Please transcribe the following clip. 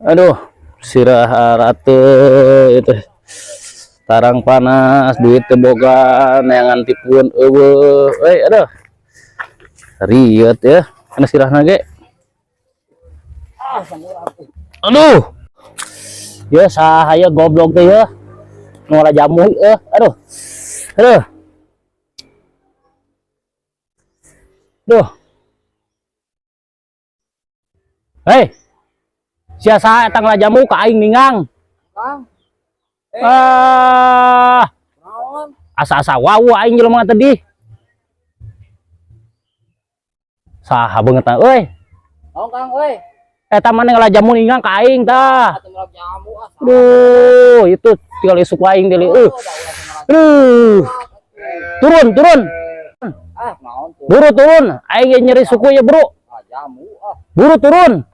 Aduh, sirah rate itu tarang panas, duit teu boga, neangan tipuan euweuh. Euy, aduh. Riet ya, kana sirahna ge. Aduh. Ya saha ya goblok teh ya. Nu jamu eh, aduh. Aduh. Duh. Hei. Sia saha eta ngalajamu ka aing ningang? Kang. Eh, Ah, naon? Asa-asa wau aing jelema tadi. Saha beungeutna euy. Naon, Kang, euy? Eta maneh ngalajamu ningang ka aing tah. Atuh ngelak jamu ah. Duh, itu tinggal isuk aing deui. Oh, da ulah ngelak. Aduh. Turun, turun. Ah, naon tuh? Buru turun. Aing ge nyeri suku ya, Bro. Ah, jamu ah. Buru turun.